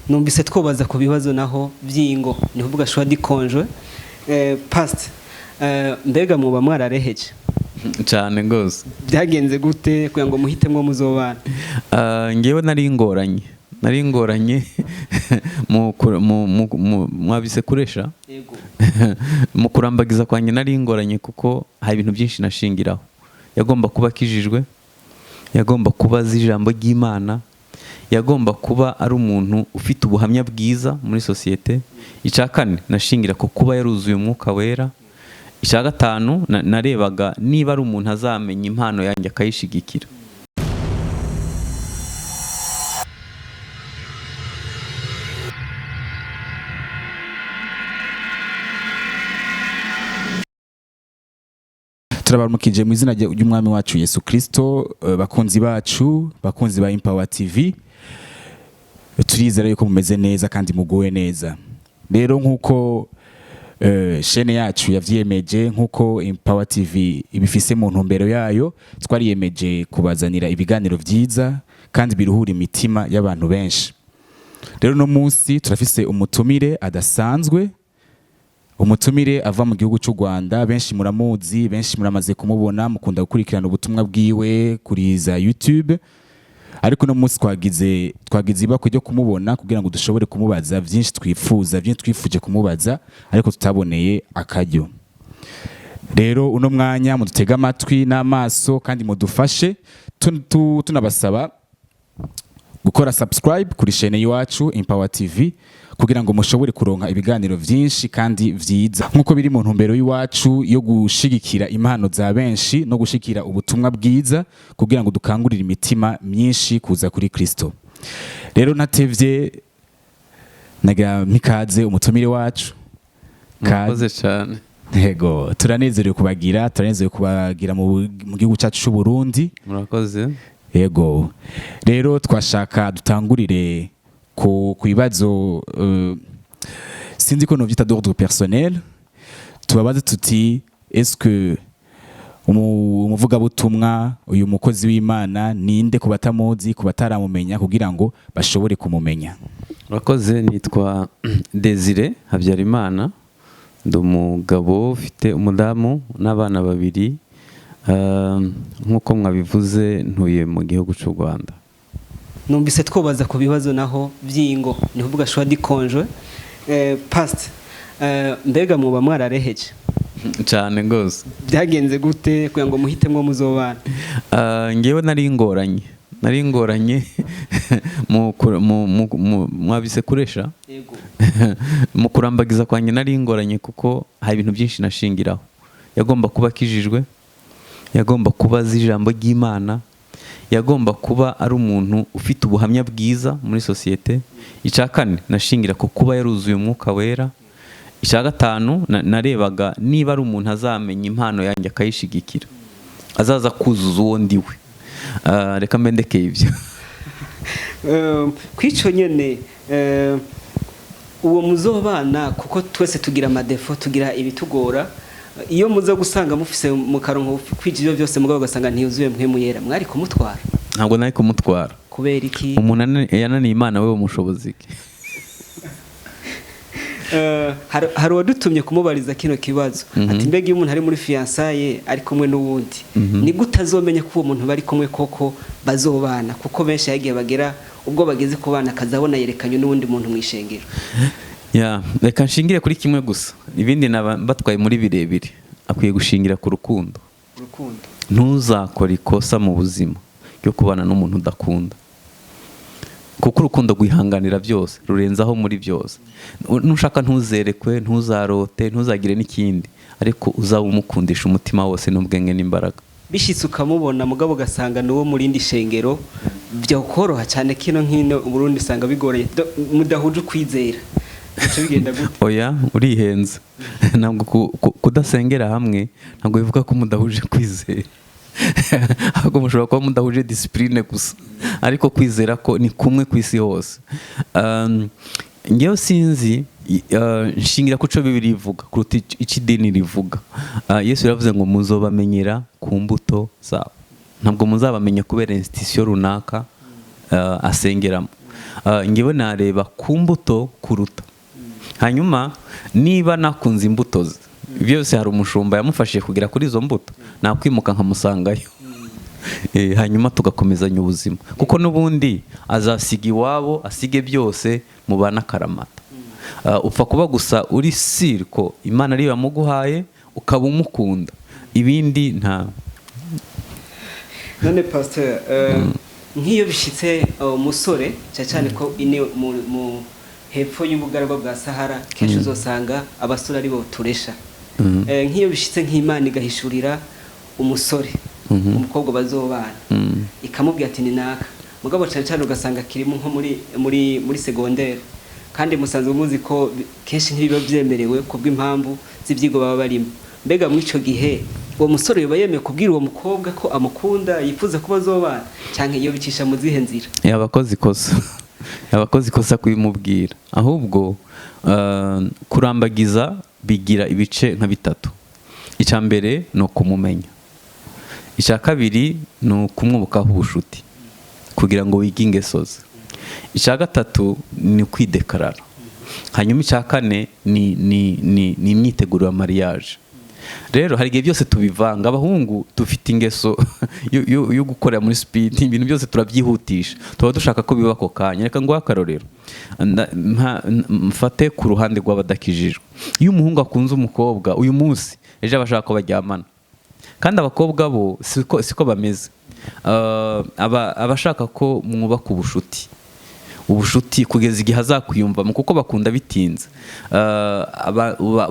Numvise twobaza ku bibazo naho by'ingo, ni kuvuga choix du conjoint. Pastor, mbega muba mwarareheje? Cyane rwose. Byagenze gute kugira ngo muhitemwo muzobana? Ah, ngewe nari ngoranye mwabise kuresha. Yego. Mu kurambagiza kwanjye nari ngoranye, kuko hari ibintu byinshi nashingiraho. Yagomba kuba akijijwe, yagomba kuba azi ijambo ry'Imana, yagomba kuba ari umuntu ufite ubuhamya bwiza muri sosiyete. Icya kane, nashingira ku kuba yaruzuye Umwuka Wera. Icya gatanu, narebaga niba ari umuntu azamenya impano yanjye akayishigikira. Turabaramukije mu izina ry'Umwami wacu Yesu Kristo, bakunzi bacu, bakunzi ba Empower TV. Turizera yuko mumeze neza kandi muguwe neza. Rero nk'uko chaîne yacu yavyiyemeje, nk'uko Empower TV ibifise mu ntumbero yayo, twariyemeje kubazanira ibiganiro vyiza kandi biruhura imitima y'abantu benshi. Rero no munsi turafise umutumire adasanzwe, umutumire ava mu gihugu cy'u Rwanda. Benshi muramuzi, benshi muramaze kumubona, mukunda gukurikirana ubutumwa bwiwe kuri za YouTube. Ariko uno munsi twagize ibakwe ryo kumubona kugira ngo dushobore kumubaza byinshi twifuza, byinshi twifuje kumubaza ariko tutaboneye akaryo. Rero uno mwanya mudutege amatwi n'amaso kandi mudufashe, tunabasaba gukora subscribe kuri chaîne y'iwacu Empower TV kugira ngo mushobore kuronka ibiganiro vyinshi kandi vyiza, nkuko biri mu ntumbero y'iwacu yo gushigikira impano za benshi no gushigikira ubutumwa bwiza kugira ngo dukangurire imitima myinshi kuza kuri Kristo. Rero ntatevye, nagira mikaze umutumire wacu. Murakoze cyane. Yego, turanezerewe kubagira mu gihugu cyacu cy'u Burundi. Murakoze. Yego, rero twashaka dutangurire ku bibazo, sinzi ko novyita d'ordre personnel. Tubabaze tuti: est-ce que umuvugabutumwa, uyu mukozi w'Imana, ninde ku batamuzi, ku bataramumenya, kugira ngo bashobore kumumenya? Murakoze. Nitwa Desire Habyarimana, ndi umugabo ufite umudamu n'abana babiri. Nk'uko mwabivuze, ntuye mu gihugu cy'u Rwanda. Numvise twobaza ku bibazo naho by'ingo, ni kuvuga choix du conjoint. Pastor, mbega muba mwarareheje? Cyane rwose. Byagenze gute kugira ngo muhitemwo muzobana? Ah, ngewe nari ngoranye mwabise kuresha. Yego. Mu kurambagiza kwanjye nari ngoranye, kuko hari ibintu byinshi nashingiraho. Yagomba kuba akijijwe, yagomba kuba azi ijambo ry'Imana, yagomba kuba ari umuntu ufite ubuhamya bwiza muri sosiyete. Icya kane, nashingira ku kuba yaruzuye Umwuka Wera. Icya gatanu, narebaga niba ari umuntu azamenya impano yanjye akayishigikira, azaza kuzuza uwo ndiwe. Ah, reka mbe ndekeye ibyo. Kw'ico nyene, uwo muzobana, kuko twese tugira ama défauts, tugira ibitugora, iyo muza gusanga mufise mu karongo kwija ivyo byose, mugabo ugasanga ntiyuzuye Mpwemu Yera, mwari kumutwara? Ntabwo nari kumutwara. Kubera iki? Umuntu yananiye Imana, we umushobozi ki? Hari uwadutumye kumubariza kino kibazo, ati: mbega iyo umuntu ari muri fiançailles ari kumwe n'uwundi, ni gute azomenya ko uwo muntu bari kumwe koko bazobana? Kuko benshi yagiye bagera ubwo bageze ku bana, akazabona yerekanye n'uwundi muntu mu ishengero. Ya, reka nshingire kuri kimwe gusa, ibindi naba batwaye muri birebire. Akwiye gushingira ku rukundo. Urukundo. Ntuzakore ikosa mu buzima ryo kubana n'umuntu udakunda, kuko urukundo rwihanganira byose, rurenzaho muri byose. Nushaka ntuzerekwe, ntuzarote, ntuzagire n'ikindi, ariko uzaba umukundisha umutima wose n'ubwenge n'imbaraga. Bishitse ukamubona, mugabo ugasanga ni uwo mu rindi shengero, byakoroha cyane kino nk'ino Burundi usanga bigoranye, mudahuje ukwizera, bica bigenda gute? Oya, urihenze. Ntabwo kudasengera hamwe ntabwo bivuga ko mudahuje kwizera, ahubwo mushobora kuba mudahuje discipline gusa, ariko kwizera ko ni kumwe ku isi hose. Ngewe sinzi, nshingira ku cyo Bibiliya ivuga kuruta icyo idini rivuga. Yesu yaravuze ngo muzobamenyera ku mbuto zabo. Ntabwo muzabamenya kubera institution runaka asengeramo. Ngewe nareba ku mbuto kuruta. Hanyuma niba nakunze imbuto ze byose, hari umushumba yamufashije kugera kuri izo mbuto, nakwimuka nkamusangayo. Hanyuma tugakomezanya ubuzima, kuko n'ubundi azasiga iwabo, asige byose, mubana akaramata. Upfa kuba gusa uri sûr ko Imana ariyo yamuguhaye, ukaba umukunda, ibindi nta. None pastor, nk'iyo bishitse umusore, cyane cyane ko ine mu hepfo y'ubugaragwa bwa Sahara kenshi uzosanga abasore aribo turesha. Nk'iyo bishitse nk'Imana igahishurira umusore umukobwa bazobana, ikamubwira ati ni naka, mugabo cyane cyane ugasanga kirimo nko muri secondaire, kandi musanzwe muzi ko kenshi ntibiba byemerewe kubw'impamvu z'ibyigwa baba barimo. Mbega muri ico gihe uwo musore yoba yemeye kubwira uwo mukobwa ko amukunda, yifuza kuba azobana, canke iyo bicisha mu zihe nzira? Yabakoze ikosa kubimubwira. Ahubwo kurambagiza bigira ibice nka bitatu. Icya mbere ni ukumumenya, icya kabiri ni ukumwubakaho ubushuti kugira ngo wige ingeso ze, icya gatatu ni ukwidekarara, hanyuma icya kane ni imyiteguro ya mariage. Rero hari igihe byose tubivanga. Abahungu dufite ingeso yo gukorera muri speed, ibintu byose turabyihutisha, tuba dushaka ko biba ako kanya. Reka nguhe akarorero. Mfate ku ruhande rw'abadakijijwe. Iyo umuhungu akunze umukobwa uyu munsi, ejo aba ashaka ko baryamana. Kandi abakobwa bo siko bameze. Aba ashaka ko mwubaka ubushuti kugeza igihe azakwiyumvamo, kuko bakunda bitinze.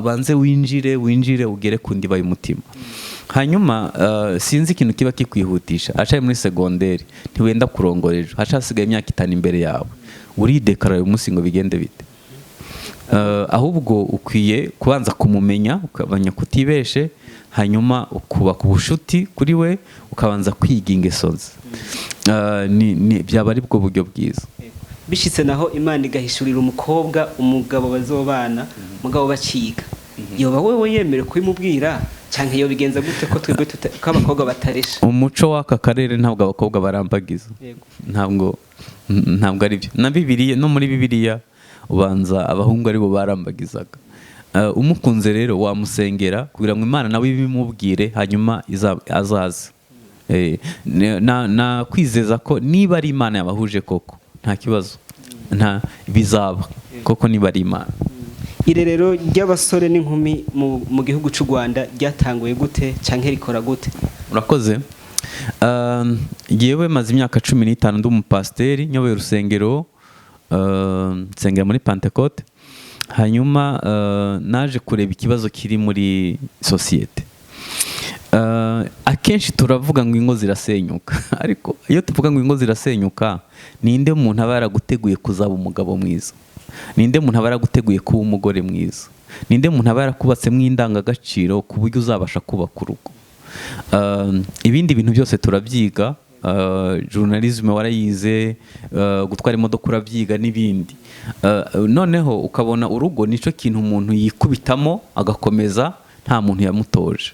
Banze winjire ugere ku ndiba y'umutima. Hanyuma sinzi ikintu kiba kikwihutisha. Acari muri segonderi, ntiwenda kurongora ejo, haca hasigaye imyaka 5 imbere yawe, uridekarara uyu munsi ngo bigende bite? Ahubwo ukwiye kubanza kumumenya, ukamenya kutibeshe, hanyuma ukubaka ubushuti kuri we, ukabanza kwiga ingeso ze. Byaba ari bwo buryo bwiza. Bishitse naho Imana igahishurira umukobwa umugabo bazobana, mugabo baciga, yoba wewe yemerewe kubimubwira, canke yo bigenza gute, ko twebwe ko abakobwa bataresha? Umuco w'aka karere, ntabwo abakobwa barambagiza. Ntabwo ari byo. Na Bibiliya, no muri Bibiliya ubanza abahungu aribo barambagizaga. Umukunze rero wamusengera kugira ngo Imana nawe ibimubwire, hanyuma azaze. Na kwizeza ko niba ari Imana yabahuje koko, nta kibazo, nta bizaba koko niba ari Imana. Irerero ry'abasore n'inkumi mu gihugu cy'u Rwanda ryatanguye gute, canke rikora gute? Urakoze. Yewe, maze imyaka 15 ndi umupasiteri, nyoboye urusengero, nsengera muri Pentecote. Hanyuma naje kureba ikibazo kiri muri sosiyete. Akenshi turavuga ngo ingo zirasenyuka, ariko iyo tuvuga ngo ingo zirasenyuka, ninde muntu aba yaraguteguye kuzaba umugabo mwiza? Ninde muntu aba yaraguteguye kuba umugore mwiza? Ninde muntu aba yarakubatsemo indangagaciro ku buryo uzabasha kubaka urugo? Ibindi bintu byose turabyiga, journalisme warayize, gutwara imodoka urabyiga n'ibindi. Noneho ukabona urugo nicyo kintu umuntu yikubitamo agakomeza nta muntu yamutoje.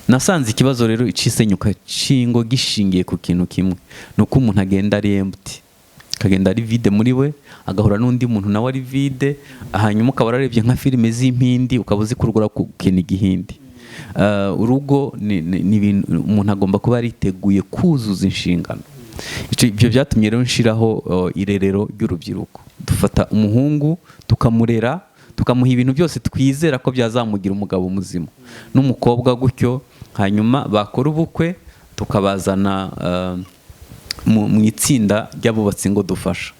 Nasanze ikibazo rero icisenyuka cy'ingo gishingiye ku kintu kimwe, ni uko umuntu agenda ari empty, akagenda ari vide muri we, agahura n'undi muntu nawe ari vide. Hanyuma ukaba wararebye nka filime z'impindi, ukaba uzi kurwara gukina igihindi. Urugo ni ibintu umuntu agomba kuba yariteguye kuzuza inshingano. Ibyo byatumye rero nshiraho irerero ry'urubyiruko. Dufata umuhungu tukamurera, tukamuha ibintu byose twizera ko byazamugira umugabo muzima, n'umukobwa gutyo. Hanyuma bakora ubukwe tukabazana mu itsinda ry'abubatsi ngo dufasha.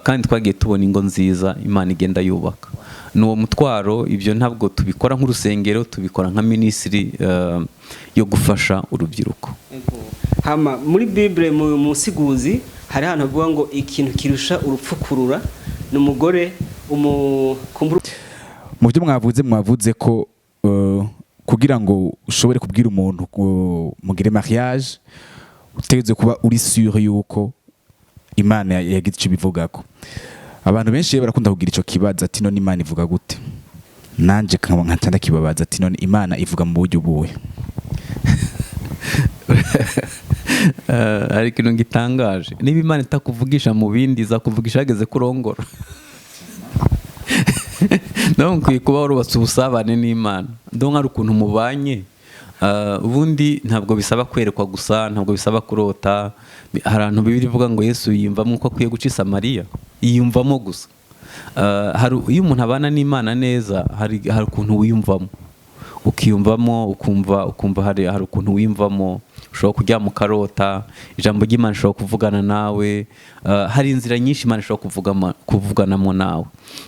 Kandi twagiye tubona ingo nziza Imana igenda yubaka. Ni uwo mutwaro. Ibyo ntabwo tubikora nk'urusengero, tubikora nka ministry yo gufasha urubyiruko. Hama muri Bible, mu musiguzi, hari ahantu havuga ngo ikintu kirusha urupfu kurura ni umugore kumbura. Mu byo mwavuze ko kugira ngo ushobore kubwira umuntu ngo mugire mariage, utegerezwa kuba uri sûr yuko Imana yagize icyo ibivugako. Abantu benshi rero barakunda kugira ico kibazo ati: "None Imana ivuga gute?" Nanje nkaba nkaca ndakibabaza ati: "None Imana ivuga mu buryo buhe?" Hari ikintu gitangaje: niba Imana itakuvugisha mu bindi, izakuvugisha hageze kurongora. Nawe mukwiye kuba warubatse ubusabane n'Imana, donc hari ukuntu mubanye. Ubundi ntabwo bisaba kwerekwa gusa, ntabwo bisaba kurota. Hari ahantu Bibiliya ivuga ngo Yesu yiyumvamo ko akwiye guca i Samariya, yiyumvamo gusa. Hari iyo umuntu abana n'Imana neza, hari ukuntu wiyumvamo, ukiyumvamo, ukumva hari ukuntu wiyumvamo. Ushobora kuryama ukarota ijambo ry'Imana, ushobora kuvugana nawe. Hari inzira nyinshi Imana ishobora kuvuganamo nawe.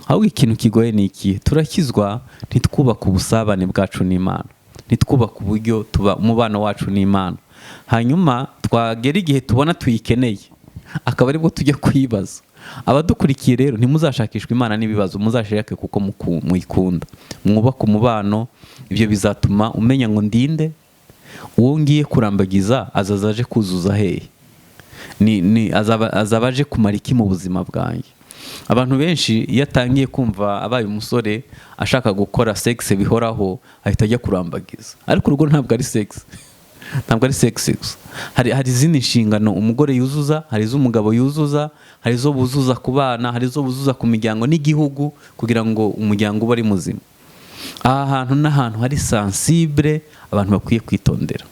Ahubwo ikintu kigoye ni iki: turakizwa, ntitwubake ubusabane bwacu n'Imana, ntitwubake uburyo tuba umubano wacu n'Imana. Hanyuma twagera igihe tubona tuyikeneye, akaba aribwo tujya kuyibaza. Abadukurikiye rero, ntimuzashakishwe Imana n'ibibazo, muzashake kuko muyikunda, mwubake umubano. Ibyo bizatuma umenya ngo ndinde uwo ngiye kurambagiza, azaza aje kuzuza hehe, ni azaba aje kumara iki mu buzima bwanjye. Abantu benshi, iyo atangiye kumva abaye umusore, ashaka gukora sexe bihoraho, ahita ajya kurambagiza. Ariko urugo ntabwo ari sexe, ntabwo ari sexe gusa. Hari izindi nshingano umugore yuzuza, hari iz'umugabo yuzuza, hari izo buzuza ku bana, hari izo buzuza ku miryango n'igihugu, kugira ngo umuryango ube ari muzima. Aha hantu n'ahantu hari sensible, abantu bakwiye kwitondera.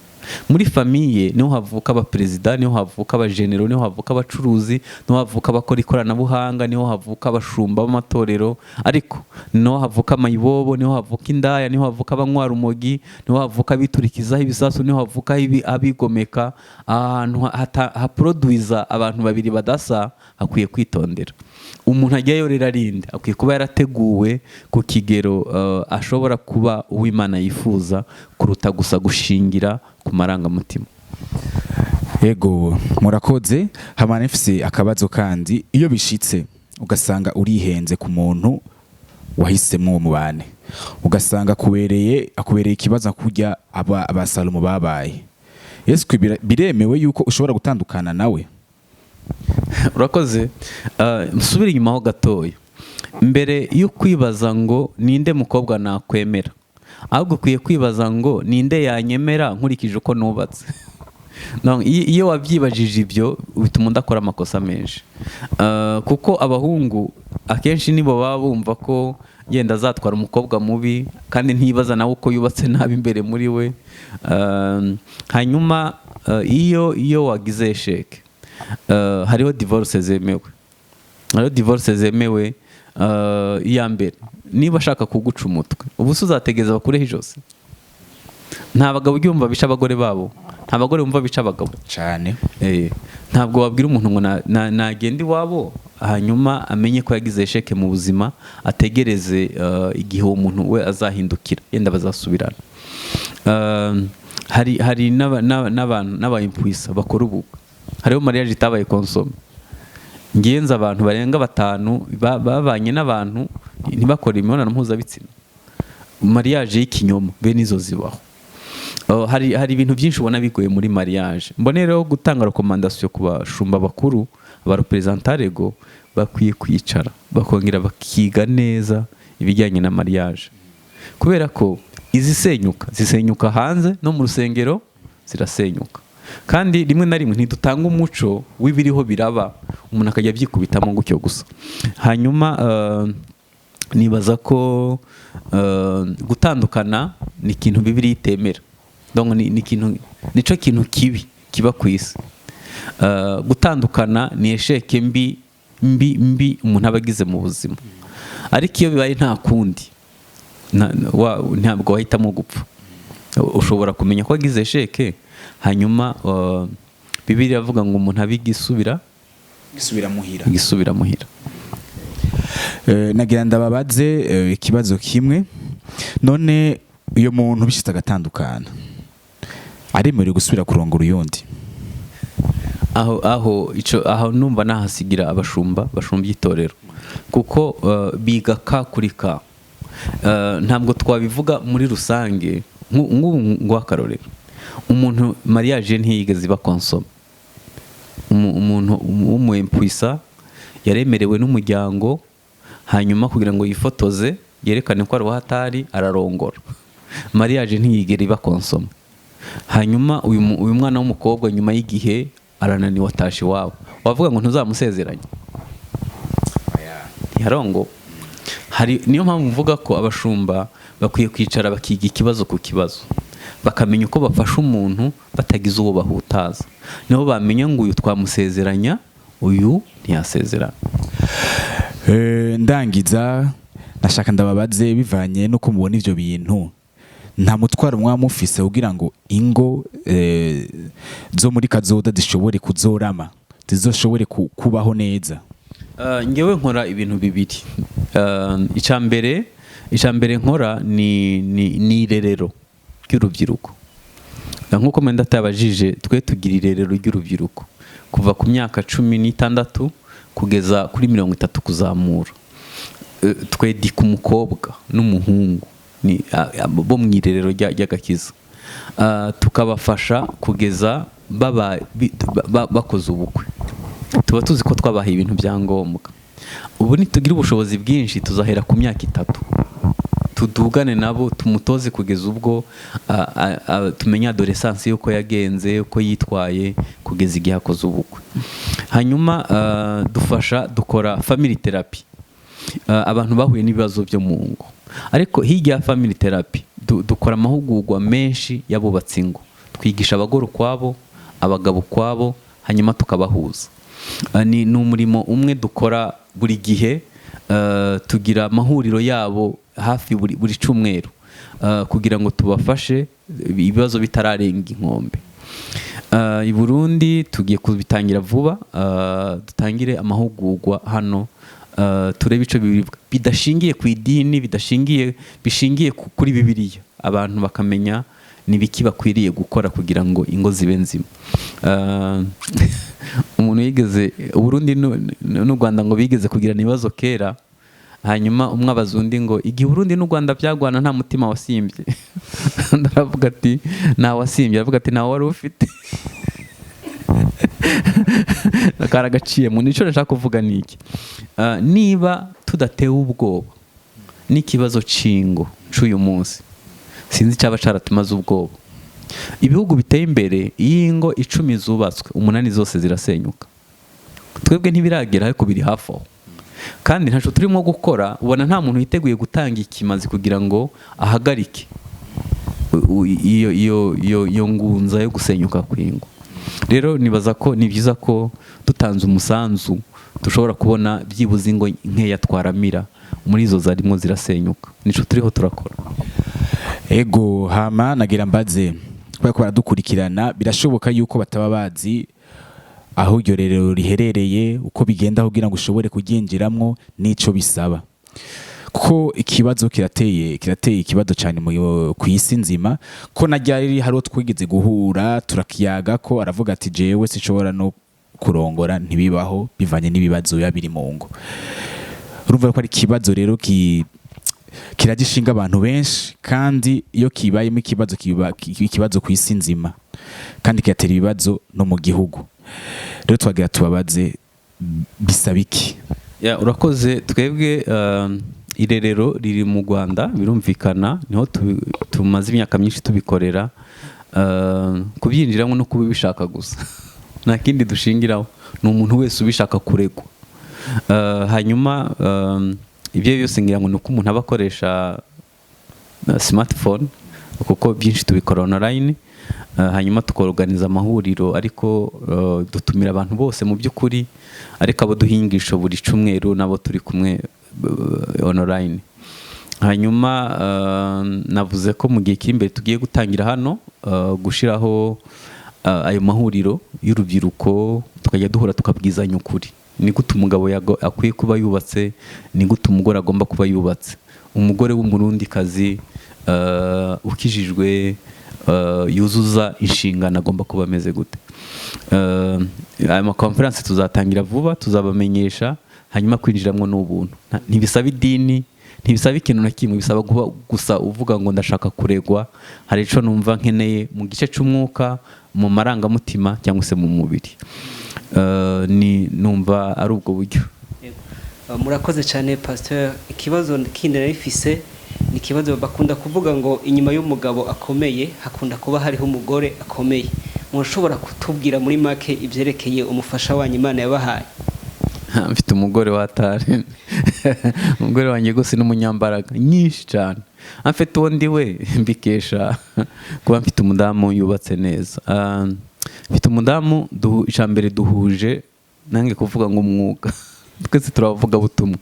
Muri famille niho havuka abaperezida, niho havuka abajenero, niho havuka abacuruzi, niho havuka abakora ikoranabuhanga, niho havuka abashumba b'amatorero, ariko niho havuka amayibobo, niho havuka indaya, niho havuka abanywa rumogi, niho havuka abiturikizaho ibisasu, niho havuka abigomeka. Ahantu haproduiza abantu babiri badasa, hakwiye kwitondera. Umuntu ajyayo rero arinde, akwiye kuba yarateguwe ku kigero ashobora kuba uw'Imana yifuza, kuruta gusa gushingira ku marangamutima. Yego, murakoze. Hamana mfise akabazo kandi: iyo bishitse ugasanga urihenze ku muntu wahisemo uwo mubane, ugasanga akubereye ikibazo kurya aba abasalomo babaye Yesu, biremewe yuko ushobora gutandukana nawe? Urakoze. Nsubire inyuma ho gatoya. Mbere yo kwibaza ngo ninde mukobwa nakwemera, ahubwo ukwiye kwibaza ngo ninde yanyemera nkurikije uko nubatse. Donc, iyo wabyibajije ibyo, bituma udakora amakosa menshi. Kuko abahungu akenshi nibo baba bumva ko yenda azatwara umukobwa mubi, kandi ntibaza nawe uko yubatse nabi imbere muri we. Hanyuma iyo wagize échec, hariho divorce zemewe, hariho divorce zemewe. Iya mbere, niba ashaka kuguca umutwe, ubu se uzategereza bakureho ijosi? Nta bagabo ujya bica abagore babo, nta bagore bumva bica abagabo. Cyane. Ntabwo wabwira umuntu ngo nagenda iwabo, hanyuma amenye ko yagize échec mu buzima, ategereze igihe uwo muntu we azahindukira, yenda bazasubirana. Hari n'abantu n'abayimpuisa bakora ubukwe, hariho mariage itabaye consommée. Ngenza abantu barenga batanu babanye n'abantu ntibakore imibonano mpuzabitsina, mariage y'ikinyoma bene izo zibaho. Oh, hari ibintu byinshi ubona bigoye muri mariage. Mbone rero gutanga recommandation ku bashumba bakuru, aba représentants légaux bakwiye kwicara bakongera bakiga neza ibijyanye na mariage, kubera ko izisenyuka zisenyuka hanze, no mu rusengero zirasenyuka. Kandi rimwe na rimwe ntidutanga umuco w'ibiriho biraba, umuntu akajya abyikubitamo gutyo gusa. Hanyuma nibaza ko gutandukana ni ikintu Bibiliya itemera. Donc ni ikintu, nico kintu kibi kiba ku isi. Gutandukana ni échec mbi mbi mbi umuntu aba agize mu buzima. Ariko iyo bibaye nta kundi, ntabwo wahitamo gupfa. Ushobora kumenya ko wagize échec, hanyuma Bibiliya iravuga ngo umuntu abe igisubira gisubira muhira. Igisubira muhira. Nagira ndababaze ikibazo kimwe. None uyo muntu bishitse agatandukana, aremerewe gusubira kurongora uyundi? Aho ico aho numva nahasigira abashumba bashumbye itorero, kuko biga ka kuri ka. Ntabwo twabivuga muri rusange. Nk'ubu nguha akarorero: umuntu mariage ntiyigeze iba consommée, umuntu w'umu yaremerewe n'umuryango, hanyuma kugira ngo yifotoze yerekane ko ari uwahatari, ararongora. Mariage ntiyigera iba consommée. Hanyuma uyu mwana w'umukobwa nyuma y'igihe arananiwe, atashe iwabo, wavuga ngo ntuzamusezeranye? Ntiyarongo. Hari niyo mpamvu mvuga ko abashumba bakwiye kwicara bakiga ikibazo ku kibazo, bakamenya uko bafasha umuntu batagize uwo bahutaza. Niho bamenya ngo uyu twamusezeranya, uyu ntiyasezerana. Ndangiza nashaka ndababaze, bivanye nuko mubona ivyo bintu, nta mutwaro mwaba mufise kugira ngo ingo zo muri kazoda zishobore kuzorama, zizoshobore kubaho neza? Ngewe nkora ibintu bibiri. Icya mbere nkora ni irerero ry'urubyiruko. Nk'uko mwenda atabajije, twe tugira irerero ry'urubyiruko kuva ku myaka 16 kugeza kuri 30 kuzamura. Twedika umukobwa n'umuhungu ni bo mu irerero ry'agakiza, tukabafasha kugeza bakoze ubukwe. Tuba tuzi ko twabahaye ibintu bya ngombwa. Ubu nitugira ubushobozi bwinshi, tuzahera ku myaka 3, tudugane nabo, tumutoze kugeza ubwo tumenye adolescence y'uko yagenze, uko yitwaye, kugeza igihe akoze ubukwe. Hanyuma dufasha, dukora family therapy, abantu bahuye n'ibibazo byo mu ngo. Ariko hirya ya family therapy, dukora amahugurwa menshi y'abubatsi ingo. Twigisha abagore ukwabo, abagabo ukwabo, hanyuma tukabahuza. Ni umurimo umwe dukora buri gihe. Tugira amahuriro yabo hafi buri cyumweru, kugira ngo tubafashe ibibazo bitararenga inkombe. I Burundi tugiye kubitangira vuba, dutangire amahugurwa hano, turebe ico bidashingiye ku idini, bidashingiye, bishingiye kuri Bibiliya, abantu bakamenya nibiki bakwiriye gukora kugira ngo ingo zibe nzima. Umuntu yigeze, Uburundi n'u Rwanda ngo bigeze kugirana ibibazo kera, hanyuma umwe abaza undi ngo: "Igihe Uburundi n'u Rwanda byagwana, nta mutima wasimbye?" Undi aravuga ati: "Nta wasimbye." Aravuga ati: "Ntawe wari ufite." Karagaciye mu nico nashaka kuvuga ni iki? Niba tudatewe ubwoba n'ikibazo c'ingo c'uyu munsi, sinzi cyaba caratumaze ubwoba. Ibihugu biteye imbere, iyo ingo 10 zubatswe, umunani zose zirasenyuka. Twebwe ntibiragera, ariko biri hafi aho, kandi ntaco turimo gukora. Ubona nta muntu witeguye gutanga ikimazi kugira ngo ahagarike iyo ngunza yo gusenyuka kw'ingo. Rero nibaza ko ni byiza ko dutanze umusanzu dushobora kubona byibuze ingo nkeya twaramira muri izo zarimo zirasenyuka. Nico turiho turakora. Ego, hama nagira mbaze, kubera ko baradukurikirana, birashoboka yuko bataba bazi aho iryo rerero riherereye, uko bigenda kugira ngo ushobore kuryinjiramwo n'ico bisaba, kuko ikibazo kirateye ikibazo cyane ku isi nzima. Ko na ryari hari uwo twigeze guhura turakiyaga, ko aravuga ati: "Jewe sinshobora no kurongora, ntibibaho, bivanye n'ibibazo biba biri mu ngo." Urumva ko ari ikibazo rero kiragishinga abantu benshi, kandi iyo kibayemo ikibazo kiba ikibazo ku isi nzima, kandi kigatera ibibazo no mu gihugu. Rero twagira tubabaze, bisaba iki? Ya, urakoze. Twebwe irerero riri mu Rwanda, birumvikana, niho tumaze imyaka myinshi tubikorera. Kubyinjiramo no kuba ubishaka gusa, nta kindi dushingiraho, ni umuntu wese ubishaka kuregwa. Hanyuma ibyo byose ngira ngo ni uko umuntu aba akoresha smartphone, kuko byinshi tubikora online. Hanyuma tukorganiza amahuriro, ariko dutumira abantu bose mu by'ukuri, ariko abo duha inyigisho buri cyumweru nabo turi kumwe online. Hanyuma navuze ko mu gihe kiri imbere tugiye gutangira hano gushyiraho ayo mahuriro y'urubyiruko, tukajya duhura tukabwizanya ukuri: ni gute umugabo akwiye kuba yubatse, ni gute umugore agomba kuba yubatse, umugore w'umurundikazi ukijijwe, yuzuza inshingano agomba kuba ameze gute. Aya makonferansi tuzatangira vuba, tuzabamenyesha. Hanyuma kwinjiramo ni ubuntu. Ntibisaba idini, ntibisaba ikintu na kimwe, bisaba kuba gusa uvuga ngo: "Ndashaka kuregwa, hari ico numva nkeneye mu gice c'umwuka, mu marangamutima cyangwa se mu mubiri." Ni numva ari ubwo buryo. Yego. Murakoze cyane, pasteur. Ikibazo kindi nari mfise Ni ikibazo bakunda kuvuga ngo inyuma y'umugabo akomeye hakunda kuba hariho umugore akomeye. Mushobora kutubwira muri make ibyerekeye umufasha wanyu Imana yabahaye? Mfite umugore watari, umugore wanjye rwose ni umunyambaraga nyinshi cyane. Amfite uwo ndi we mbikesha kuba mfite umudamu yubatse neza. Mfite umudamu, icya mbere duhuje nange kuvuga ngo umwuga, twese turavuga butumwa.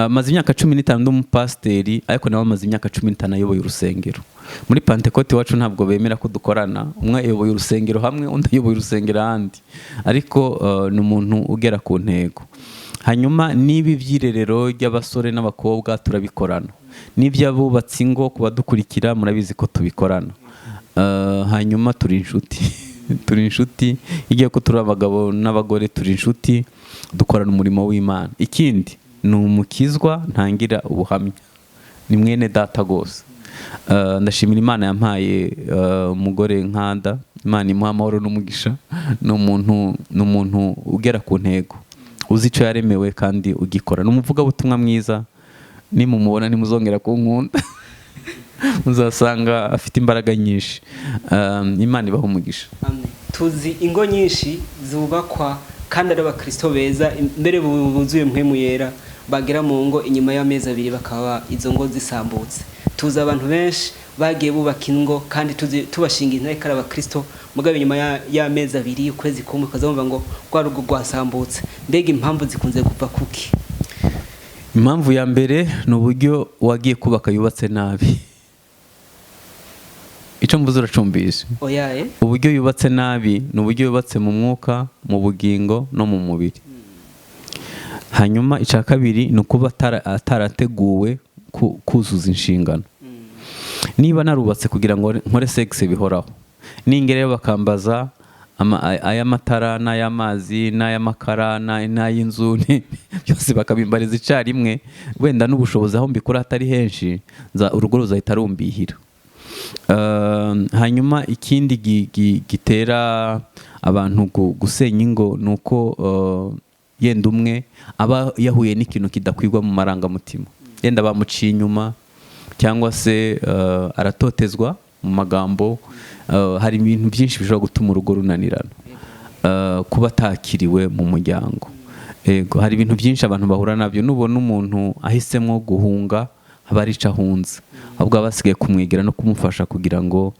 Maze imyaka 15 ndi umupasiteri, ariko nawe amaze imyaka 15 ayoboye urusengero. Muri Pantekote iwacu ntabwo bemera ko dukorana, umwe ayoboye urusengero hamwe, undi ayoboye urusengero ahandi, ariko ni umuntu ugera ku ntego. Hanyuma niba iby'irerero ry'abasore n'abakobwa turabikorana, n'iby'abubatsi ingo ku badukurikira murabizi ko tubikorana. Hanyuma turi inshuti, turi inshuti igiye ko turi abagabo n'abagore, turi inshuti, dukorana umurimo w'Imana. Ikindi ni umukizwa, ntangira ubuhamya, ni mwene data rwose. Ndashimira Imana yampaye umugore nkanda, Imana imuha amahoro n'umugisha. Ni umuntu ugera ku ntego, uzi icyo yaremewe kandi ugikora. Ni umuvugabutumwa mwiza, nimumubona ntimuzongera kunkunda, muzasanga afite imbaraga nyinshi. Imana ibaha umugisha. Amen. Tuzi ingo nyinshi zubakwa kandi ari abakristo beza, mbere buzuye mpwemu yera, bagera mu ngo inyuma y'amezi 2 bakaba izo ngo zisambutse. Tuzi abantu benshi bagiye bubaka ingo kandi tuzi tubashinga intare ari abakristo, mugabo inyuma y'amezi 2, ukwezi kumwe, ukazumva ngo rwa rugo rwasambutse. Mbega impamvu zikunze kuva kuki? Impamvu ya mbere ni uburyo wagiye kubaka yubatse nabi. Icyo mvuze uracumbisha? Oya. Uburyo yubatse nabi ni uburyo yubatse mu mwuka, mu bugingo no mu mubiri. Hanyuma icya kabiri ni ukuba atarateguwe kuzuza inshingano. Niba narubatse kugira ngo nkore sex bihoraho, ningereyo bakambaza ay'amatara n'ay'amazi n'ay'amakara n'ay'inzu, byose bakabimbariza icyarimwe, wenda n'ubushobozi aho mbikura hatari henshi, urugo ruzahita rumbihira. Hanyuma ikindi gitera abantu gusenya ingo ni uko yenda umwe aba yahuye n'ikintu kidakwirwa mu marangamutima, yenda bamuciye inyuma, cyangwa se aratotezwa mu magambo. Hari ibintu byinshi bishobora gutuma urugo runanirana, kuba atakiriwe mu muryango. Ego, hari ibintu byinshi abantu bahura nabyo. Nubona umuntu ahisemo guhunga, aba ari icyo ahunze, ahubwo aba asigaye kumwegera no kumufasha kugira ngo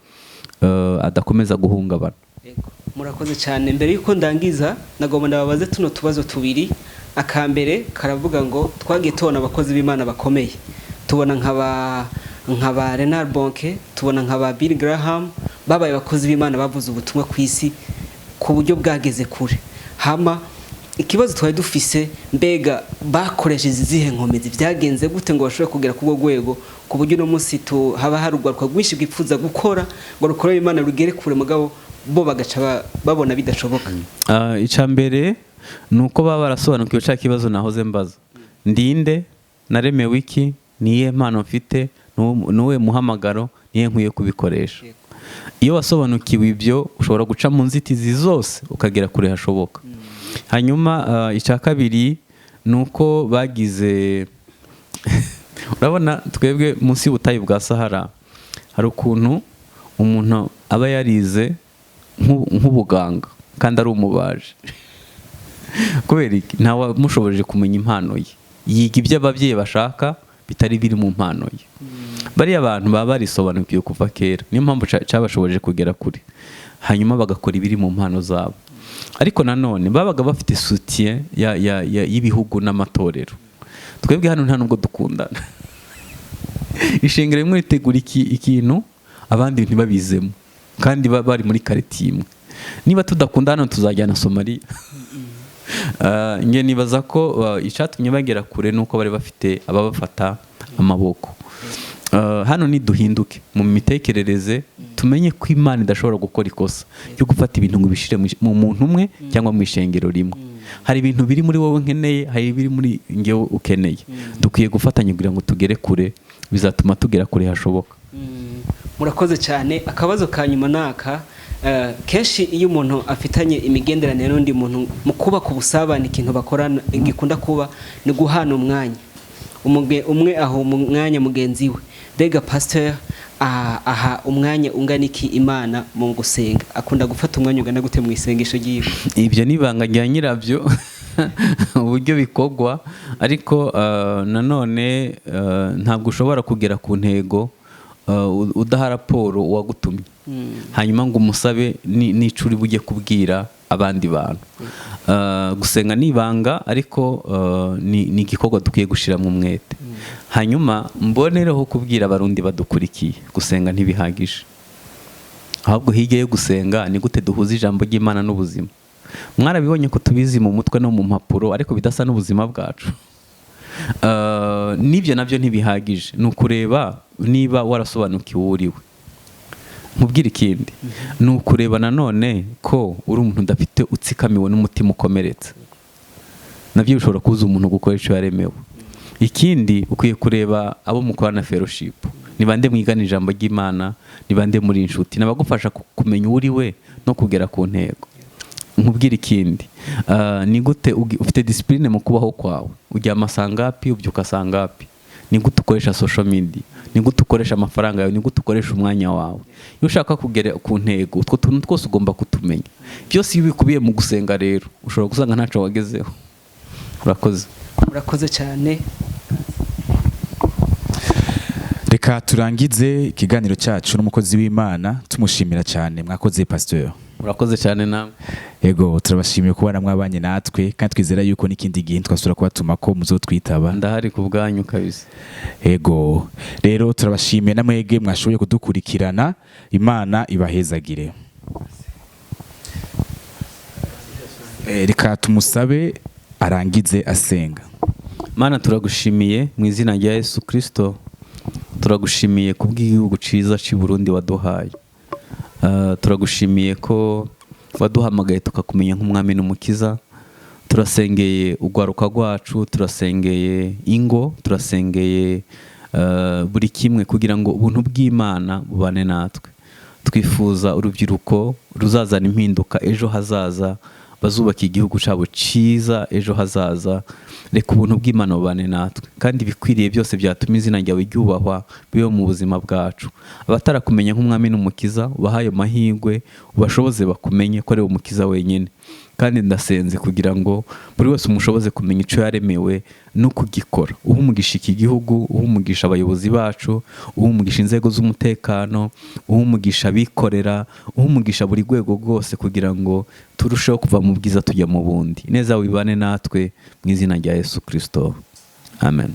adakomeza guhungabana. Yego, murakoze cyane. Mbere yuko ndangiza nagomba ndababaze tuno tubazo tubiri. Akambere karavuga ngo twagiye tubona abakozi b'Imana bakomeye, tubona nk'aba Renard Bonke, tubona nk'aba Bill Graham, babaye abakozi b'Imana bavuze ubutumwa ku isi ku buryo bwageze kure. Hama ikibazo twari dufise, mbega bakoresheje izihe nkomezi, byagenze gute ngo bashobore kugera ku rwego ku buryo uno munsi haba hari urwaruka rwinshi rwifuza gukora ngo rukorere Imana rugere kure, mugabo bo bagaca babona bidashoboka? Icya mbere ni uko baba barasobanukiwe cya kibazo nahoze mbaza: ndinde, naremewe iki, niye mpano mfite, nuwe muhamagaro, niye nkwiye kubikoresha. Iyo wasobanukiwe ibyo, ushobora guca mu nzitizi zose ukagera kure hashoboka. Hanyuma icya kabiri ni uko bagize, urabona twebwe munsi y'ubutayu bwa Sahara hari ukuntu umuntu aba yarize nk'ubuganga kandi ari umubaji. Kubera iki? Ntawamushoboje kumenya impano ye, yiga ibyo ababyeyi bashaka bitari biri mu mpano ye. Bariya bantu baba barisobanukiwe kuva kera, niyo mpamvu cyabashoboje kugera kure, hanyuma bagakora ibiri mu mpano zabo. Ariko nanone babaga bafite soutien y'ibihugu n'amatorero. Twebwe hano nta nubwo dukundana, ishengero rimwe ritegura ikintu abandi ntibabizemo, kandi bari muri karitiye imwe. Niba tudakunda hano tuzajyana Somaliya. Nge nibaza ko icyatumye bagera kure nuko bari bafite ababafata amaboko. Hano niduhinduke mu mitekerereze, tumenye ko Imana idashobora gukora ikosa ryo gufata ibintu ngo ibishire mu muntu umwe cyangwa mu ishengero rimwe. Hari ibintu biri muri wowe nkeneye, hari ibiri muri ngewe ukeneye. Dukwiye gufatanya kugira ngo tugere kure, bizatuma tugera kure hashoboka. Murakoze cyane. Akabazo ka nyuma naka, kenshi iyo umuntu afitanye imigenderanire n'undi muntu mu kubaka ubusabane, ikintu bakorana gikunda kuba ni guhana umwanya. Umwe aho umwanya mugenzi we. Mbega pasteur aha umwanya ungana iki Imana mu gusenga? Akunda gufata umwanya ungana gute mu isengesho ryiwe? Ibyo ni ibanga rya nyirabyo uburyo bikorwa, ariko nanone ntabwo ushobora kugera ku ntego udaha raporo uwagutumye, hanyuma ngo umusabe n'ico uri bujye kubwira abandi bantu. Gusenga ni ibanga, ariko ni igikorwa dukwiye gushyiramo umwete. Hanyuma mbonereho kubwira Abarundi badukurikiye, gusenga ntibihagije, ahubwo hirya yo gusenga ni gute duhuza ijambo ry'Imana n'ubuzima. Mwarabibonye ko tubizi mu mutwe no mu mpapuro, ariko bidasa n'ubuzima bwacu. N'ibyo nabyo ntibihagije, ni ukureba niba warasobanukiwe uwo uriwe. Nkubwire ikindi, ni ukureba nanone ko uri umuntu udafite utsikamiwe n'umutima ukomeretse, nabyo bishobora kubuza umuntu gukora icyo yaremewe. Ikindi, ukwiye kureba abo mukorana fellowship, ni bande mwigana ijambo ry'Imana, ni bande muri inshuti, nabagufasha kumenya uwo uri we no kugera ku ntego. Nkubwire ikindi, ni gute ufite discipline mu kubaho kwawe? Uryama sangapi, ubyuka sangapi? Ni gute ukoresha social media? Ni gute ukoresha amafaranga yawe? Ni gute ukoresha umwanya wawe? Iyo ushaka kugera ku ntego, utwo tuntu twose ugomba kutumenya. Byose iyo bikubiye mu gusenga rero, ushobora gusanga ntacyo wagezeho. Urakoze. Urakoze cyane. Reka turangize ikiganiro cyacu n'umukozi w'Imana tumushimira cyane. Mwakoze, pasteur. Urakoze cyane namwe. Yego, turabashimiye kubana mwabanye natwe, kandi twizera yuko n'ikindi gihe twasubira kubatuma ko muzotwitaba. Ndahari ku bwanyu kabisa. Yego, rero turabashimiye namwege mwashoboye kudukurikirana. Imana ibahezagire. Reka tumusabe arangize asenga. Mana, turagushimiye mu izina rya Yesu Kristo. Turagushimiye kubw'igihugu ciza cy'i Burundi waduhaye. Turagushimiye ko waduhamagaye tukakumenya nk'umwami n'umukiza. Turasengeye urwaruka rwacu, turasengeye ingo, turasengeye buri kimwe kugira ngo ubuntu bw'Imana bubane natwe. Twifuza urubyiruko ruzazana impinduka ejo hazaza, bazubaka igihugu cyabo cyiza ejo hazaza. Reka ubuntu bw'Imana bubane natwe, kandi ibikwiriye byose byatuma izina ryawe ryubahwa bibe mu buzima bwacu. Abatarakumenya nk'umwami n'umukiza, ubahaye amahirwe, ubashoboze bakumenye ko ari umukiza wenyine. Kandi ndasenze kugira ngo buri wese umushoboze kumenya icyo yaremewe no kugikora. Uhe umugisha iki gihugu, uhe umugisha abayobozi bacu, uhe umugisha inzego z'umutekano, uhe umugisha abikorera, uhe umugisha buri rwego rwose, kugira ngo turusheho kuva mu bwiza tujya mu bundi. Ineza wibane natwe mu izina rya Yesu Kristo. Amen.